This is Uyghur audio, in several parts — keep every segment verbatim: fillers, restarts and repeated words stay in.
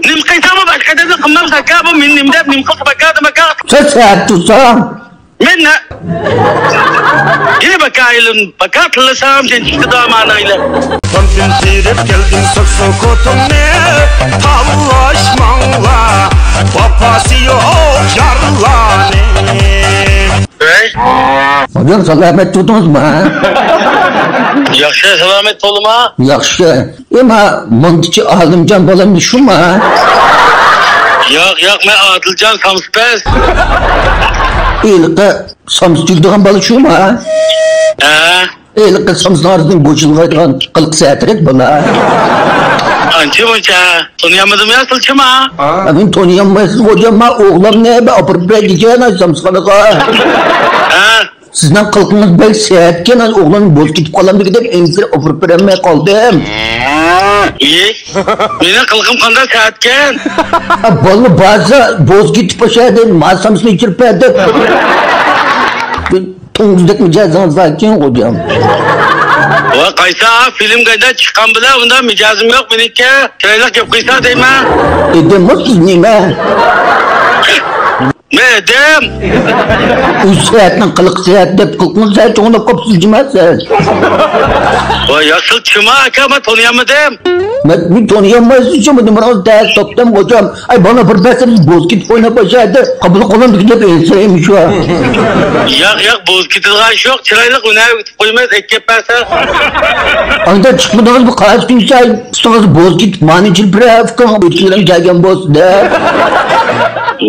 نېمە قىلساڭمۇ باشقا ئادەمنى قىلمامسەن ئاكا، بۇ مېنى نېمە دەپ نېمە قىلسا باكا دېمە ئاكا. سەن سەت تۇرساڭ. مەن نە-، يەنە باكا ئايلىن، باكا تىللىسام سەن چىقتى دامانايلى. تامدىن سىيرىپ كەلدىم سوكسوكوتۇڭنى، تاللاشماڭلار، ۋاپاسى يوق يارلارنى. ھەي. ھاجان سالامەت تۇردىڭىزمۇ؟ ياخشى، سالامەت بولدىما؟ ياخشى. ئەمما ماڭدىچى ئالىمجان بالام شۇما؟ ياق، ياق، مەن ئادىلجان سامسىپەس. ھېلىقى سامسا چۈگىدىغان بالا شۇما؟ ھە. ھېلىقى سامسىنىڭ ئارىسىدىن بوشىلىۋاتىدىغان قىلىقى سەترەك بالا. ئانچە مۇنچە. تونۇيالمىدىم يا سىلچىما؟ مەن تونۇيالمايسىز خوجام، مەن ئوغلۇمنى بىر ئاپىرىپ بېرەي دېگەن سامسىخانىغا. ھە؟ سىزنىڭ قىلىقىڭىز بەك سەتكەن، ئوغلۇم بوز كېتىپ قالامدىكىن دەپ ئەنسىرەپ ئاپىرىپ بېرەلمەي قالدىم. ئى، مېنىڭ قىلىقىم قانداق سەتكەن؟ بالا بارسا بوز كېتىپ باشلايدۇ، ما سامسىنى ئىچىرىپ بەردى. توڭگۇزدەك مىجەزىڭىز باركەن خوجام. ۋاي قايسى فىلىمگە چىققان بىلەن ئۇنداق مىجەزىم يوق مېنىڭكى. چىرايلىق گەپ قىلسا دەيمەن. ئېدىممۇ سىز نېمە؟ مەن ئېدىم. ئۆز سەتنىڭ قىلىقى سەت دەپ قىلىقىڭىز سەت چوڭلاپ قاپسىز جىما سەت. ۋاي يا سىلچىما ئاكا، مەن تونۇيالمىدىم. مەن، مەن تونۇيالمايسىز شۇ، نومۇرىڭىز تەس، توختام خوجام. ئاي، بالا بىر بەرسە بىز بوز كېتىپ ئويناپ باشلايدۇ. قاپىلى قولۇمدىكى دەپ ئېيتسايمۇ شۇ. ياق، ياق، بوز كېتىدىغان ئىش يوق. چىرايلىق ھۈنەر ئۆگىتىپ قويىمىز، ئەكەپ بەرسە. ئاندىن چىقمىدىڭىز بۇ قاراش كۈنساي، ئۈستىڭىز بوز كېتىپ، مانى چىلپىرە، ئۇكام ئۆتكىلىرىم كەلگەن بولسا دەپ.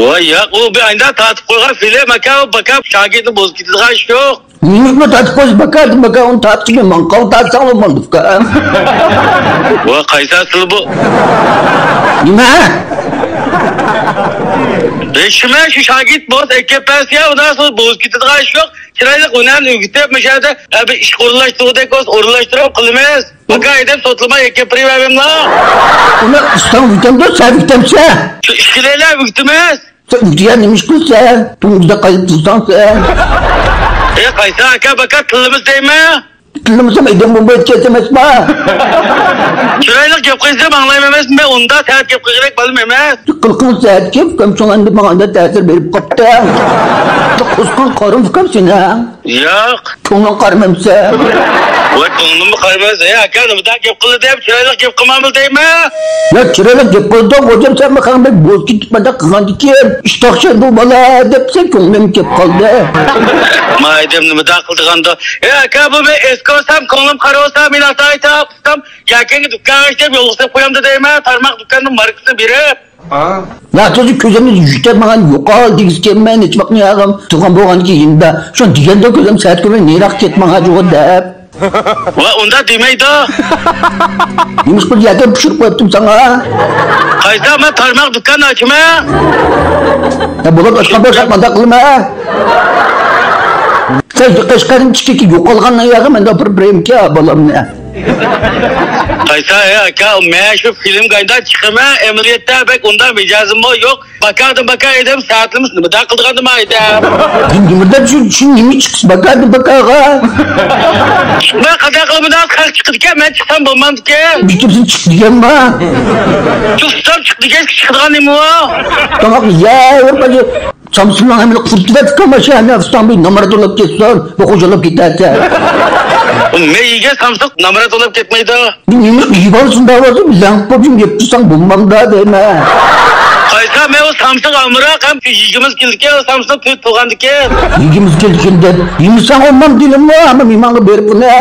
ۋاي ياق، ئۇ بىر ئايدا تارتىپ قويغان فىلىم، ئاكا، ئۇ باكا شاگىرتنى بوز كېتىدىغان ئىش يوق. نېمىشقا تارتىپ قويسا باكا، باكا ئۇنى تارتىشنى ماڭقال تارتساڭ بولمامدۇ ئۇكا؟ ۋاي قايسى ئەسلى بۇ؟ نېمە؟ بېشىمە شۇ شاگىرت بولسا ئەكەپ بەرسە يا، ئۇنىڭ سوڭرا بوز كېتىدىغان ئىش يوق. چىرايلىق ھۈنەرنى ئۆگىتىپ، مۇشۇ يەردە، ئە، بىر ئىشقا ئورۇنلاشتۇرغۇدەك بولسا ئورۇنلاشتۇرۇپ قىلىمىز. باكا ھەيدەپ سوتلىما يەككە بېرىۋەرمەڭلار. ئۇنى ئۇستاڭ ئۆگىتەمدۇ، سەن ئۆگىتەمسەن؟ شۇ ئىشكىلەيلەر ئۆگىتىمىز. سەن ئۆگىتىدىغان نېمە ئىش قىلىسەن؟ توڭگۇزدا قايتىپ تۇرساڭ سەن. ئەي قايسى ئاكا باكا تىللىمىز دەيمەن. تىللىمىسام ئېدەم بولمايدىكەن ئەمەسما؟ چىرايلىق گەپ قىلسام ئاڭلايمەن ئەمەسمۇ، مەن ئۇنداق سەت گەپ قىلغۇدەك بالىم ئەمەس. قىلقىڭ سەت گەپ، ئۇكام شۇڭا ئەمدى ماڭا ئانداق تەسىر بېرىپ قاپتۇ. قوسقان قارىم ئۇكام سېنىڭ. ياق. كۆڭلۈڭ قارىمامسەن؟ ۋاي، كۆڭلۈممۇ قارىماس. ئەي، ئاكا، نېمىداق گەپ قىلدى دەپ، چىرايلىق گەپ قىلمامدۇ دەيمەن. يا، چىرايلىق گەپ قىلدى، خوجام، سەن ماقاڭ بەك بوز كېتىپ، مانداق قىلغاندىكىن، ئىشتاق شەر بۇ بالا دەپسەن، كۆڭلۈم كېلىپ قالدى. مايدەم نېمىداق قىلدىغاندۇ؟ ئەي، ئاكا، بۇ مەن ئەسكى بولسام، كۆڭلۈم قارا بولسا، مېنى ئاتايتاپ قىلسام، يەكەنگە دۇكان ئاچتىم، يولغا سېلىپ قويامدۇ دەيمەن، تارماق دۇكاننىڭ ماركىسىنى بېرىپ. ھە؟ يا، تۇزى كۆزۈمنى يۇيۇپ ماڭا يوقال دېگۈسى كەلمەي، نېچە ۋاقىتنى ياغام تۇغان بولغانكى يېنىدا. شۇ دېگەندە كۆزۈم سەت كۆرمەي، نېرىراق كەت ماڭا جۇغۇ دەپ. ۋا، ئۇنداق دېمەيدۇ. نېمىش قىلدى ياكى پىشۇرۇپ قويۇپتۇم ساڭا. قايسا مەن تارماق دۇكان ئاچىمەن. يا، بولۇپ ئاچقان بولسا مانداق قىلما. سەن قەشقەرنىڭ چېكىكى يوقالغان ياغى مەندە بىر بىرەيمكە بالامنى. قايسا، ئەي ئاكا، مەن شۇ فىلىمگە ئايدا چىقىمەن، ئەمەلىيەتتە بەك ئۇنداق مىجەزىممۇ يوق. باكادىن باكا ئېدىم، سەتلىمىز نېمىدەك قىلىدىغاندىم ئايدا. نېمىدەك شۇ، شۇ نېمە چىقىسى باكادىن باكاغا؟ مەن قانداق قىلىمەن، خەق چىقىدىكەن، مەن چىقسام بولمامدىكەن. بىر كىمسىنى چىق دېگەنما؟ چىقسام چىق دېگەن چىقىدىغان نېمە ئۇ؟ تاماق يەۋېرىپ سامسوننىڭ ھەممىنى قۇرۇتۇۋەتكەن ماشىنا ئۇستاڭ بىر نامرات بولۇپ كەتسۇن، بۇ خوجالىپ كېتەتتى. مەن يېگەن سامسون نامرات بولۇپ كەتمەيدۇ. نېمە ئىگە بالىسىنى دەۋاتسا، لەڭ قوپۇپ گەپ قىلساڭ بولمامدا دەيمەن. قايسا مەن ئۇ سامسون ئامراق ھەم يېگىمىز كېلىدىكەن، ئۇ سامسون تۈز تۇغاندىكەن. يېگىمىز كېلىدىكەن دەپ، يېمىسەڭ بولمام دېدىممۇ، ئەمما مېھمانغا بېرىپ ئۇنى.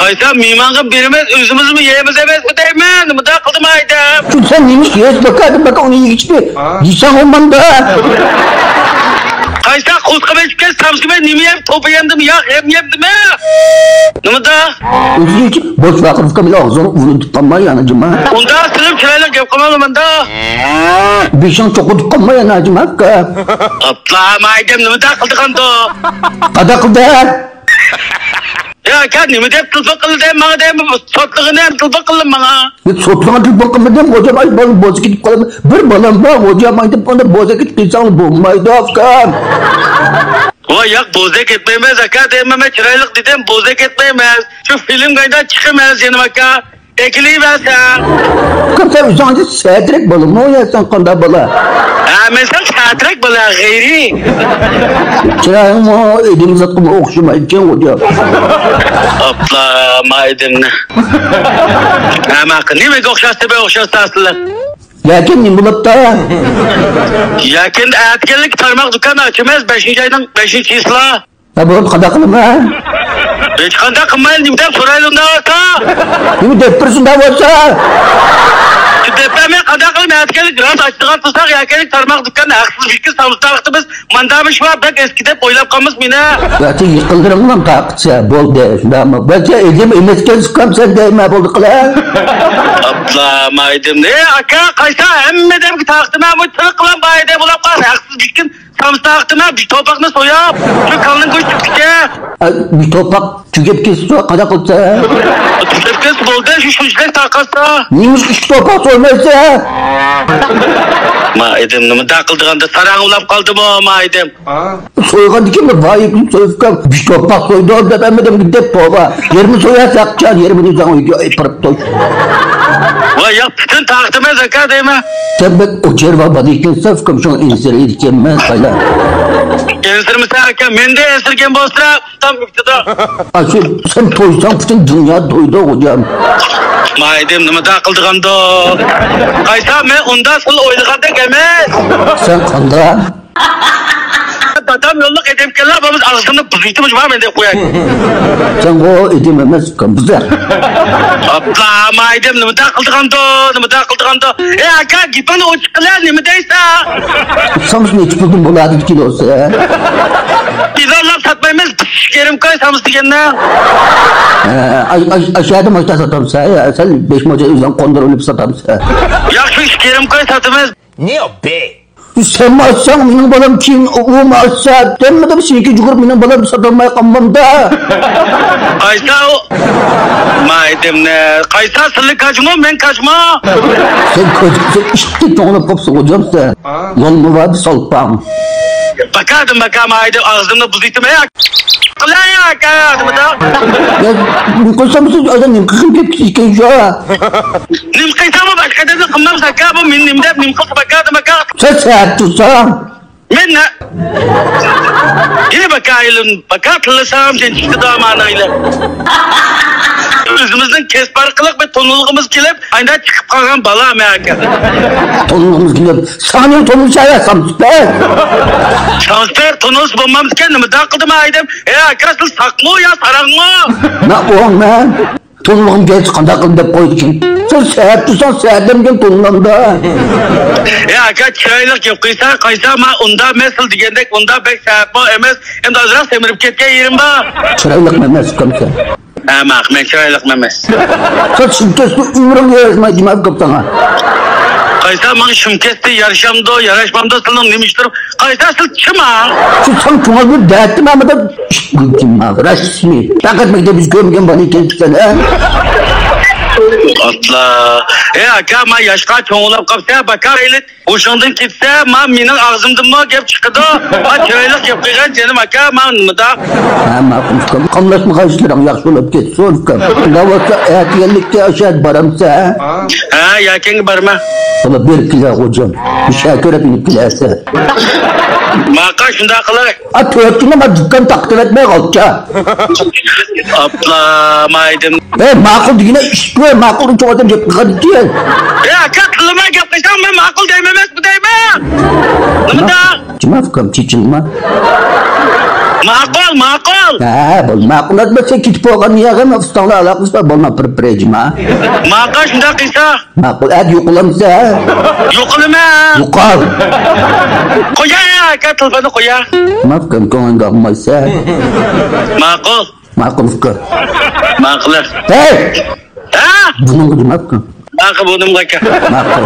قايسا مېھمانغا بېرىمىز، ئۆزىمىزمۇ يەيمىز ئەمەسمۇ دەيمەن، نېمىدەك قىلدىم ئايدەم. شۇ سەن نېمە ئىش يەيسەن باكادىن باكا ئۇنى يېگۈچىنى. يېسەڭ بولمامدا. قايسا قوسقا بېسىپ كەتسە سامسىمەن نېمە يەپ توپا يەمدىمۇ ياق يەم يەمدىمۇ؟ نېمىدا؟ ئۆزىنىڭكى بوش ۋاقىت ئۇكام ئاغزىنى ئۇۋۇلىتىپ قالماي يانا جىما. ئۇنداق سىلىم چىرايلىق گەپ قىلماڭلار ماندا. بېشىڭ چوقۇتۇپ قالماي يانا جىما ئۇكا. ئاپلا مايدەم نېمىدا قىلدىغاندۇ؟ قادا قىلدى. يا ئاكا، نېمە دەپ تېلېفون قىلدى ماڭا دەيمەن، سوتلىغىنى ھەم تېلېفون قىلدى ماڭا. يا سوتلىغان تېلېفون قىلمىدىم، خوجام، ئاي، بالا بوزا كېتىپ قالىمەن. بىر بالام بار، خوجام، ئاي، دەپ ئانداق بوزا كېتىپ قالساڭ بولمايدۇ، ئۇكام. ۋاي ياق، بوزا كەتمەيمىز، ئاكا، دەيمەن، مەن چىرايلىق دېدىم، بوزا كەتمەيمىز. شۇ فىلىمگە ئايدا چىقىمىز، جېنىم ئاكا. ئەكېلىۋەرسەڭ. ئۇكام، سەن ئۆزۈڭ ئانچە سەترەك بالىمۇ يا، سەن قانداق بالا؟ ھە، مەن سەن سەترەك بالا، غەيرىي. چىرايىڭمۇ ئېدىم زاتقىمۇ ئوخشىمايدىكەن، خوجام. ئاپلا، مايدىمنى. ھە، ماقۇل. نېمىگە ئوخشاشتى، بىر ئوخشاشتى ئەسلى. لېكىن نېمە بولۇپتۇ؟ يەكەندە ئەتىگەنلىك تارماق دۇكان ئاچىمىز، بەشىنچى ئاينىڭ بەشىنچى چىسلا. ھە، بولۇپ قانداق قىلىمەن؟ ھېچقانداق قىلماي، نېمە دەپ سورايلى ئۇنداق بولسا؟ نېمە دەپ بېرىسەن ئۇنداق بولسا؟ دەپ بەرمەي قانداق قىلىمەن؟ ئەتىگەنلىك راست ئاچىدىغان تۇرساق، يەكەنلىك تارماق دۇكاننى ھەقسىز بىكىن سامساق قىلىمىز. ماندامىش بار، بەك ئەسكى دەپ ئويلاپ قالمىسا مېنى. ياكى يېقىنلىرىڭنىڭ تاقىتى بولدى، شۇنداقمۇ؟ بەلكى ئىگەم ئەمەسكەن ئۇكام سەن دەيمەن، بولدى قىلە. ئاپلا، مايدىم. ئى، ئاكا، قايسا ھەممە دەمگە تاقىتىمەن، بۇ تىل قىلام بار ئىدى، بولۇپ قال، ھەقسىز بىكىن سامساق قىلىمەن، بىر توپاقنى سوياپ، شۇ كالىنىڭ گۆشى چىقتىكەن. ئە، بىر توپاق تۈگەپ كەتسە قانداق قىلسا؟ تۈگەپ كەتسە بولدى، شۇ شۇنچىلىك تاقاتسا. نېمىشقا ئىككى توپاق سويمايسەن؟ مايدىم، نېمە داقىلدىغاندا ساراڭ ئۇلاپ قالدىمۇ، مايدىم؟ سويغاندىكىن بىر ۋايىپنى سويۇپ، بىر توپاق سويدۇم دەپ ھەممىدىن دەپ توۋا. يېرىمى سويا ساقچان، يېرىمىنى ساڭا ئۆيگە ئېپىرىپ توي. ۋاي ياق، پۈتۈن تاقىتىمەن زاكا دەيمەن. سەن بەك ئوچۇر ۋە بالىكەنسەن، ئۇكام شۇڭا ئەنسىرەيدىكەنمەن، قايلا. ئەنسىرىمىسە ئاكا، مەندە ئەنسىرىگەن بولسا، تام ئۆكتىدۇ. ئاشۇ سەن تويساڭ پۈتۈن دۇنيا تويدۇ، خوجام. مايدىم، نېمە داقىلدىغاندۇ؟ قايسا، مەن ئۇنداق سىل ئويلىغاندەك ئەمەس. سەن قانداق؟ دادام يوللۇق ئېدىمكەنلا، بولمىسا ئاغزىمنى بۇزۇيتىمىز بار مەن دەپ قوياي. سەنغۇ ئېدىم ئەمەس، ئۇكام، بۇزۇق. ئاپلا، مايدىم، نېمە داقىلدىغاندۇ، نېمە داقىلدىغاندۇ؟ ئەي ئاكا، گېپىڭنى ئوچۇق قىلە، نېمە دەيسە؟ سامسا نەچچە پۇلدىن بولادۇ كىلوسى؟ بىزارلاپ ساتمايمىز، يېرىم كوي سامسا دېگەننى. ئە، ئاش-، ئاش-، ئاشۇ يەردە ماشتا ساتامسا، يا، سەن بەش موچە ئۆزۈڭ قوندۇرۇپ ساتامسا؟ ياق، شۇ ئىككى يېرىم كوي ساتىمىز. نېيو بېي. سەنمۇ ئاچساڭ، مېنىڭ بالام كېيىن ئۇمۇ ئاچسا، ھەممىدە سېنىڭكى جۇغۇرۇپ مېنىڭ بالام ساتالماي قالمامدا. قايسا ئۇ؟ مايدىمنى. قايسا سىلى كاچمۇ، مەن كاچمۇ؟ سەن كاچ-، سەن ئىشقا توڭلاپ قاپسەن، خوجام سەن. يولمۇ بار، سالپاڭ. باكادىم، باكا، مايدىم، ئاغزىمنى بۇزۇيتىمەن. قىلاي ئاكا، نېمىدا؟ يا، نېمە قىلسام، سىز ئادەم نېمە قىلغىن دەپ كېتىشكەن شۇ. نېمە قىلساممۇ باشقا ئادەمنى قىلمامسىز ئاكا، بۇ مېنى نېمە دەپ، نېمە قىلسا باكا، باكا. سەن سەت تۇرساڭ. مەن نە-، يەنە باكا ئايلىن، باكا تىللىسام، سەن چىقتى دامانىڭ ئايلىن. ئۆزىمىزنىڭ كەسىپ ئارقىلىق بىر تونۇلغۇمىز كېلىپ، ئايدا چىقىپ قالغان بالا مەن ئاكا. تونۇلغۇمىز كېلىپ، ساڭا نېمە تونۇلسا يا سامسىپەر؟ سامسىپەر تونۇلسا بولمامدىكەن، نېمە داق قىلدىم ئايدىم؟ ئەي ئاكا، سىز ساقمۇ يا ساراڭمۇ؟ مەن ئوڭمەن. تونۇلغۇم كەلسە قانداق قىلىپ دەپ قويدىكىن. سەن سەت تۇرساڭ سەت دەمگەن تونۇلامدا. ئەي ئاكا، چىرايلىق گەپ قىلسا، قايسا ما ئۇندا مەسىل دېگەندەك، ئۇندا بەك سەتمۇ ئەمەس. ئەمدى ئازراق سەمرىپ كەتكەن يېرىم بار. چىرايلىق ئەمەس ئۇكام سەن. ھە، ماق، مەن چىرايلىق ئەمەس. سەن شىمكەستە ئۆمرۈڭگە ياراشمايدۇ، جىماپ قاپساڭا. قايسا ماڭا شىمكەستە يارىشامدۇ، ياراشمامدۇ، سىلىنىڭ نېمە ئىشلىرىڭ؟ قايسا سىل چىما؟ شۇ ساڭا كۆڭۈل بۆلۈپ دەتتىم، ئەمما شىمكەستە رەسمىي. پەقەت مەكتەپتە كۆرمىگەن بالىنى كەلتۈرسەن، ھە؟ ئاتلا. ئەي ئاكا، ما ياشقا چوڭلاپ قاپسەن، باكا ئېلىت. ھوشۇڭدىن كەتسە، ما مېنىڭ ئاغزىمدىنمۇ گەپ چىقىدۇ. ما چىرايلىق گەپ قىلغان جېنىم ئاكا، ما نېمىدا؟ ھە، ماقۇل ئۇكام. قاملاشمىغان ئىشلىرىڭ ياخشى بولۇپ كەتسۇن ئۇكام. شۇنداق بولسا، ئەتىگەنلىككە ئاشۇ يەرگە بارامسەن، ھە؟ ھە، يەكەنگە بارما. بالا بېرىپ كېلە خوجام. بىر شەي كۆرۈپ ئېلىپ كېلەسەن. ماقا شۇنداق قىلاي. ئا، تۆت كۈندە ما دۇكان تاقىتىۋەتمەي قالدىچۇ. ئاپلا، مايدىم. ئەي، ماقۇل دېگىنە ئىش كۆر، ماقۇل چوڭ ئادەم گەپ قىلغان ئىكەن. ئەي، ئاكا، تىللىماي گەپ قىلساڭ، مەن ماقۇل دەيمەن ئەمەسمۇ دەيمەن. نېمىدا؟ جىماپ ئۇكام، چېچىلما. ماقۇل، ماقۇل. ھە، بول، ماقۇل ئەتمەسە كېتىپ بولغان ياغىن، ئۇستاڭلار ئالاقىسى بار، بولما، بىر، بىر جىما. ماقۇل، شۇنداق قىلسا. ماقۇل، ئەتە يوقىلامسەن؟ يوقىلىمەن. يوقال. قوياي، ئاكا، تېلېفوننى قوياي. جىماپ ئۇكام، كۆڭلۈڭگە ئالمايسەن. ماقۇل. ماقۇل ئۇكا. ماقۇل. ھەي! ھە؟ بۇنىڭغا نېمە ئۇكا؟ ماقۇل، بۇنىڭغا ئاكا. ماقۇل.